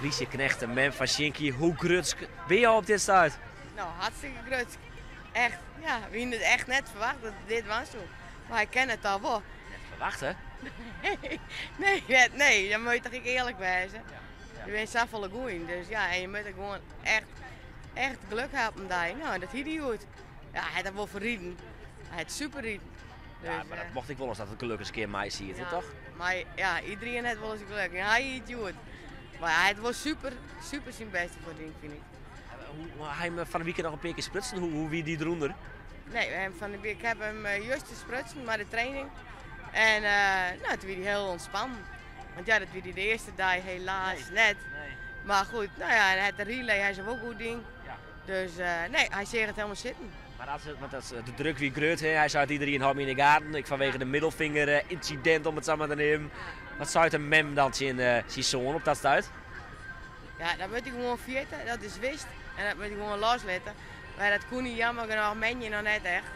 Lysje Knegt, de mem fan Sjinkie, hoe grutsk binne jo op dit stuit? No, hartstikke grutsk. Echt, ja, we hiene it echt net ferwachte dat er dit dwaan soe. Mar hy kin it al wol. Net ferwachte? Nee, nee, net, nee, dan moat je toch ek earlik wêze. Der binne safolle goeien, dus ja, en je moatte gewoan echt, echt geluk ha op in dei. No, en dat hie hy hjoed. Ja, hy hat dat wol ferriden. Hy hat super riden. Ja, Dus, mar dat mocht ek wolris dat it geluk ris in kear meisiet, ja, toch? Mar ja, iderien hat wolris geluk. En hy hie it hjoed. Mar hy hat wol super, super syn bêst derfoar dien, fyn ik. Hoe, ha je him fan 'e wike noch in pear kear sprutsen? Hoe wie dy derûnder? Nee, we hawwe fan de wike, ik ha him juster sprutsen mei de training. En no, toen wie hy hiel ûntspannen. Want ja, dat wie hy de earste dei helaas net. Mar goed, no ja, en hy hat de relay ha se wol goed dien. Dus nee, hy seach it helemaal sitten. Mar dat, want dat, de druk wie grut, hè? Hy sei iderien hâld my yn de gaten, ek fanwege de middelfinger ynsidint om it sa mar te neamen. Wat seit in mem dan tsjin syn soan op dat stuit? Ja, dat moat hy gewoan ferjitte, dat is wist. En dat moat hy gewoan loslitte. Mar dat koe hy jammer genôch moandei noch net echt.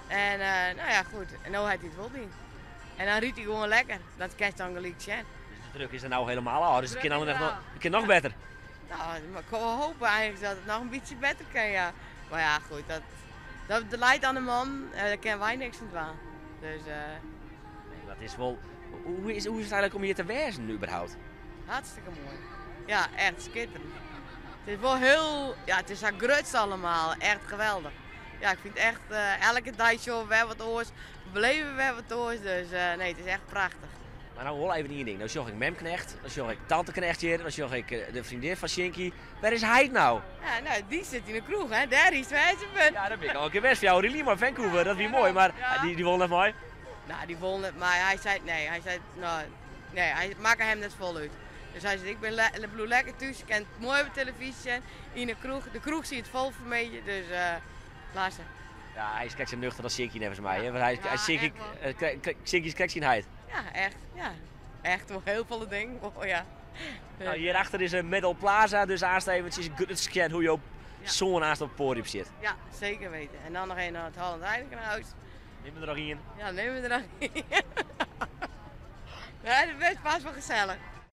En no ja, goed, en no hat hy it wol dien. En dan rydt hy gewoan lekker, dat kinst dan gelyk sjen. Dus de druk is der no helemaal ôf, dus it kin allinnich noch, it kin noch better. Nou, ik kan wol hopen eigenlijk dat it noch in bytsje better kin, ja. Mar ja, goed, dat, dat leit oan de man, dêr kinne wy niks oan dwaan. Dus, Nee, dat is wol. Hoe is it eigentlik om hjir te wêzen überhaupt? Hartstikke moai. Ja, echt skitterend. It is wol hiel, ja, it is sa grut allemaal. Echt geweldich. Ja, ik fyn it echt, elke dei sjogge we wer wat oars, we beleve wer wat oars. Dus nee, it is echt prachtich. Mar no wol even ien ding. No sjoch ik mem Knegt, dan sjoch ik tante Knegt hjir, dan sjoch ik de freondin fan Sjinkie. Wêr is heit no? Ja, no, dy sit yn de kroech, hè. Dêr is it. Ja, dêr bin ik al in kear west. 4 jier lyn mei Vancouver, dat wie moai. Mar dy wol net mei? No, dy wol net mei. Hy sei nee. Hy sei, no, nee, hy makke him net folle út. Dus hy sei, ik bin le bliuw lekker thús, ik kin it moai op de telefyzje sjen, yn de kroech. De kroech siet fol fan middei, dus klasse. Ja, hy is krekt sa nuchter as Sjinkie neffens my. Hè? Want hy, ja, Sjinkie, Sjinkie is krekt syn heit. Ja, echt. Ja. Echt wol hiel folle dingen. Oh, ja. No, hierachter is in Medal Plaza, dus aanst eventsjes goed sjen hoe jo soan aanst op it poadium sit. Ja, zeker weten. En dan noch even nei it Holland Heineken House. Nimme we der noch ien? Ja, nimme we der noch ien. Ja, dat wurdt fêst wol gesellich.